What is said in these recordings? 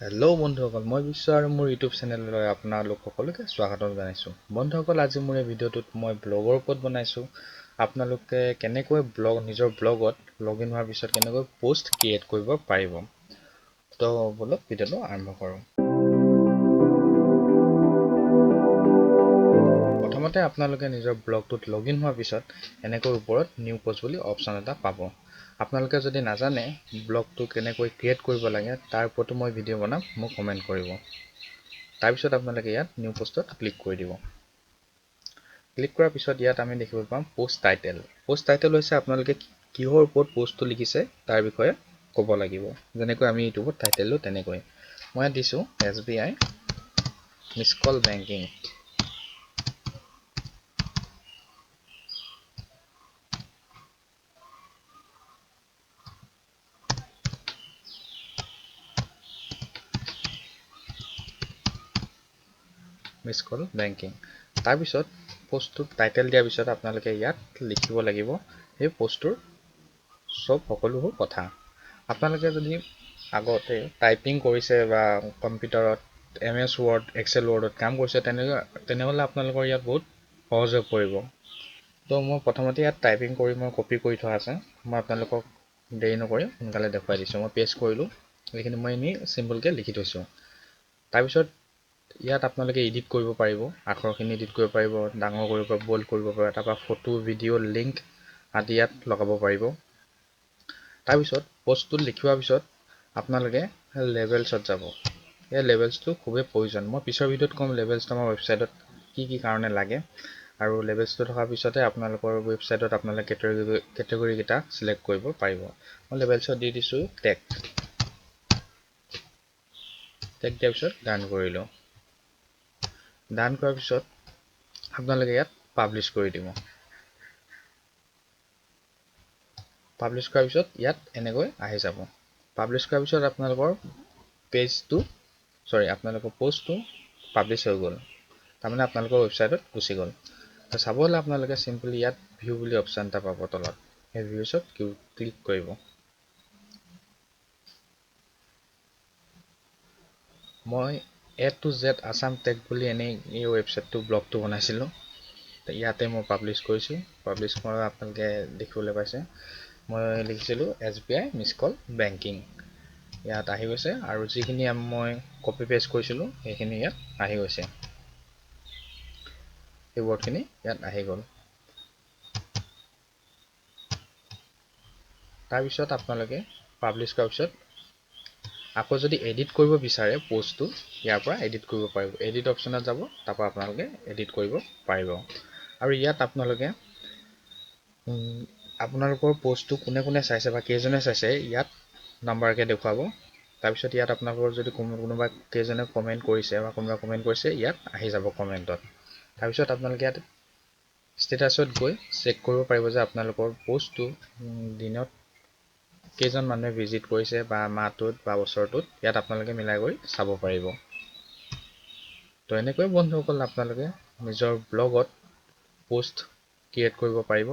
Hello' বন্ধুসকল, মই বিশ্ব আৰু মোৰ ইউটিউব চেনেললৈ আপোনালোক সকলোকে স্বাগতম জনাইছোঁ। বন্ধুসকল, আজি মোৰ এই ভিডিঅ'টোত মই ব্লগৰ ওপৰত বনাইছোঁ। আপোনালোকে কেনেকৈ ব্লগ নিজৰ ব্লগত লগ ইন হোৱাৰ পিছত কেনেকৈ পষ্ট ক্ৰিয়েট কৰিব পাৰিব। তো ব'লক ভিডিঅ'টো আৰম্ভ কৰোঁ। প্ৰথমতে আপোনালোকে নিজৰ ব্লগটোত লগ ইন হোৱাৰ পিছত এনেকৈ ওপৰত নিউ পষ্ট বুলি অপশ্যন এটা পাব। আপোনালোকে যদি নাজানে ব্লগটো কেনেকৈ ক্ৰিয়েট কৰিব লাগে, তাৰ ওপৰতো মই ভিডিঅ' বনাম, মোক কমেণ্ট কৰিব। তাৰপিছত আপোনালোকে ইয়াত নিউ পষ্টত ক্লিক কৰি দিব। ক্লিক কৰাৰ পিছত ইয়াত আমি দেখিব পাম পষ্ট টাইটেল। পষ্ট টাইটেল হৈছে আপোনালোকে কিহৰ ওপৰত পষ্টটো লিখিছে তাৰ বিষয়ে ক'ব লাগিব। যেনেকৈ আমি ইউটিউবত টাইটেল দিওঁ তেনেকৈ মই ইয়াত দিছোঁ SBI miss call banking. Miss call banking. তাৰপিছত পষ্টটোৰ টাইটেল দিয়াৰ পিছত আপোনালোকে ইয়াত লিখিব লাগিব সেই পষ্টটোৰ চব সকলোবোৰ কথা। আপোনালোকে যদি আগতে টাইপিং কৰিছে বা কম্পিউটাৰত MS Word, Excel ৱৰ্ডত কাম কৰিছে, তেনেহ'লে আপোনালোকৰ ইয়াত বহুত সহজ হৈ পৰিব। তো মই প্ৰথমতে ইয়াত টাইপিং কৰি মই কপি কৰি থোৱা আছে, মই আপোনালোকক দেৰি নকৰি সোনকালে দেখুৱাই দিছোঁ। মই পেষ্ট কৰিলোঁ, এইখিনি মই এনেই চিম্পলকৈ লিখি থৈছোঁ। তাৰপিছত ইয়াত আপোনালোকে এডিট কৰিব পাৰিব, আখৰখিনি এডিট কৰিব পাৰিব, ডাঙৰ কৰিব পাৰিব, বল্ড কৰিব পাৰিব, তাৰপৰা ফটো, ভিডিঅ', লিংক আদি ইয়াত লগাব পাৰিব। তাৰপিছত পষ্টটোত লিখোৱাৰ পিছত আপোনালোকে লেভেলছত যাব। এই লেভেলছটো খুবেই প্ৰয়োজন। মই পিছৰ ভিডিঅ'ত ক'ম লেভেলছটো আমাৰ ৱেবছাইটত কি কি কাৰণে লাগে, আৰু লেভেলছটো থকাৰ পিছতে আপোনালোকৰ ৱেবছাইটত আপোনালোকে কেটেগৰীকেইটা চিলেক্ট কৰিব পাৰিব। মই লেভেলছত দি দিছোঁ টেগ। টেগ দিয়াৰ পিছত ডান কৰিলোঁ। ডান কৰাৰ পিছত আপোনালোকে ইয়াত পাব্লিছ কৰি দিব। পাব্লিছ কৰাৰ পিছত ইয়াত এনেকৈ আহি যাব। পাব্লিছ কৰাৰ পিছত আপোনালোকৰ পেজটো, চৰি, আপোনালোকৰ পষ্টটো পাব্লিছ হৈ গ'ল, তাৰমানে আপোনালোকৰ ৱেবছাইটত গুচি গ'ল। তো চাব হ'লে আপোনালোকে চিম্পলি ইয়াত ভিউ বুলি অপশ্যন এটা পাব তলত, সেই ভিউছত ক্লিক কৰিব। মই A to Z Assam tech বুলি এনেই এই ৱেবছাইটটো ব্লগটো বনাইছিলোঁ, ইয়াতে মই পাব্লিছ কৰিছোঁ। পাব্লিছ কৰা আপোনালোকে দেখিবলৈ পাইছে। মই লিখিছিলোঁ SBI miss call banking, ইয়াত আহি গৈছে। আৰু যিখিনি মই কপি পেষ্ট কৰিছিলোঁ সেইখিনি ইয়াত আহি গৈছে, সেই ৱৰ্ডখিনি ইয়াত আহি গ'ল। তাৰপিছত আপোনালোকে পাব্লিছ কৰাৰ পিছত আকৌ যদি এডিট কৰিব বিচাৰে পষ্টটো, ইয়াৰ পৰা এডিট কৰিব পাৰিব। এডিট অপশ্যনত যাব, তাৰপৰা আপোনালোকে এডিট কৰিব পাৰিব। আৰু ইয়াত আপোনালোকে আপোনালোকৰ পষ্টটো কোনে কোনে চাইছে বা কেইজনে চাইছে ইয়াত নাম্বাৰকৈ দেখুৱাব। তাৰপিছত ইয়াত আপোনালোকৰ যদি কোনোবা কেইজনে কমেণ্ট কৰিছে বা কোনোবা কমেণ্ট কৰিছে ইয়াত আহি যাব কমেণ্টত। তাৰপিছত আপোনালোকে ইয়াত ষ্টেটাছত গৈ চেক কৰিব পাৰিব যে আপোনালোকৰ পষ্টটো দিনত কেইজন মানুহে ভিজিট কৰিছে বা মাহটোত বা বছৰটোত, ইয়াত আপোনালোকে মিলাই কৰি চাব পাৰিব। তো এনেকৈ বন্ধুসকল আপোনালোকে নিজৰ ব্লগত পষ্ট ক্ৰিয়েট কৰিব পাৰিব।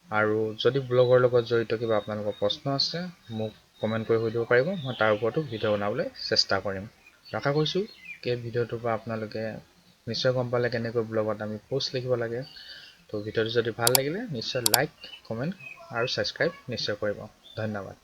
আৰু যদি ব্লগৰ লগত জড়িত কিবা আপোনালোকৰ প্ৰশ্ন আছে মোক কমেণ্ট কৰি সুধিব পাৰিব, মই তাৰ ওপৰতো ভিডিঅ' বনাবলৈ চেষ্টা কৰিম। আশা কৰিছোঁ এই ভিডিঅ'টোৰ পৰা আপোনালোকে নিশ্চয় গম পালে কেনেকৈ ব্লগত আমি পষ্ট লিখিব লাগে। তো ভিডিঅ'টো যদি ভাল লাগিলে নিশ্চয় লাইক, কমেণ্ট আৰু ছাবস্ক্ৰাইব নিশ্চয় কৰিব। ধন্যবাদ।